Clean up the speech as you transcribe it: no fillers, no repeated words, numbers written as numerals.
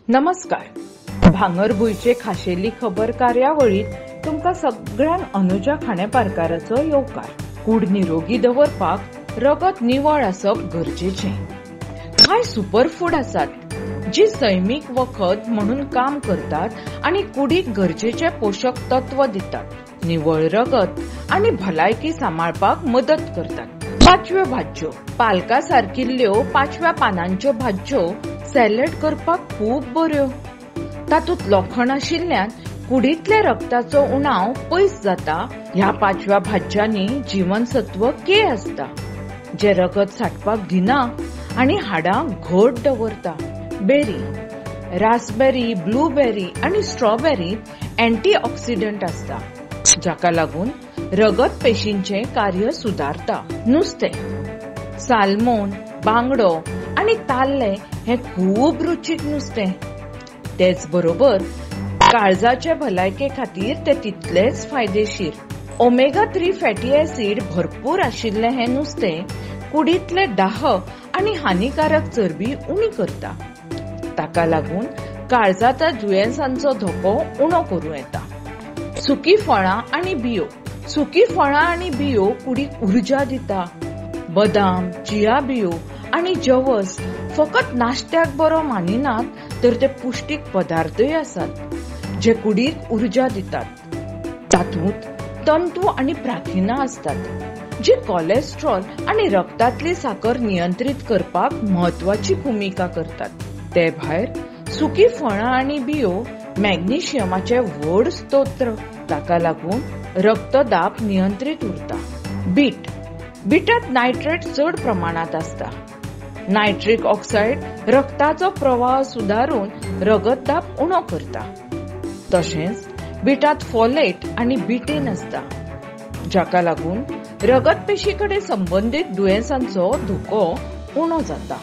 नमस्कार. भांगरभूंयचे खाशेली खबर कार्यावळीत तुमकां सगळ्यांक अनुजा खांडेपारकाराचो येवकार. कूड निरोगी दवरपाक रगत निवळ आसप गरजेचें. कांय सुपरफूड आसात जी सैमीक वखद म्हणून काम करतात आनी कुडीक गरजेचे पोशक तत्व दितात, निवळ रगत आनी भलायकी सांबाळपाक मदत करतात. पाचव्यो भाज्यो, पालका सारकिल्ल्यो पाचव्या पानांच्यो भाज्यो सॅलड करपाक खूब बऱ्यो. तातूंत लोखण आशिल्ल्यान कुडींतल्या रक्ताचो उणाव पयस जाता. ह्या पाचव्या भाज्यांनी जीवनसत्व के आसता, जे रगत साठपाक दिना आनी हाडां घट दवरता. बेरी, रासबेरी, ब्लूबेरी आनी स्ट्रॉबेरींत अँटीऑक्सिडंट आसता, जाका लागून रगत पेशींचें कार्य सुदारता. नुस्तें, साल्मोन, बांगडो आनी ताल्ले हें खूब रुचीक नुस्तें. तेच बरोबर काळजाचे भलायके खातीर ते तितलेच फायदेशीर. ओमेगा 3 फॅटी ऍसिड भरपूर आशिल्लें हें नुस्तें कुडींतले दाह आनी हानिकारक चरबी उणी करता. ताका लागून काळजाच्या दुयेंसांचो धोको उणो करूं येता. सुकी फळां आनी बियो, सुकी फळां आनी बियो कुडीक उर्जा दिता. बदाम, चिया बियो आनी जवस फकत नाश्त्याक बरो मानिनात, तर ते पुश्टीक पदार्थय आसात जे कुडीक उर्जा दितात. तातूंत तंतू आनी प्राथिनां आसतात जी कोलेस्ट्रॉल आनी रक्तांतली साकर नियंत्रीत करपाक म्हत्वाची भुमिका करतात. ते भायर सुकी फळां आनी बियो मॅग्नेशियमाचे व्हड स्तोत्र, ताका लागून रक्तदाब नियंत्रीत उरता. बीट, बिटात नायट्रेट चड प्रमाणांत आसता. नायट्रीक ऑक्सायड रक्ताचो प्रवाह सुदारून रगतदाब उणो करता. तशेंच बिटात फॉलेट आनी बिटेन आसता, जाका लागून रगतपेशी कडेन संबंदीत दुयेंसांचो धोको उणो जाता.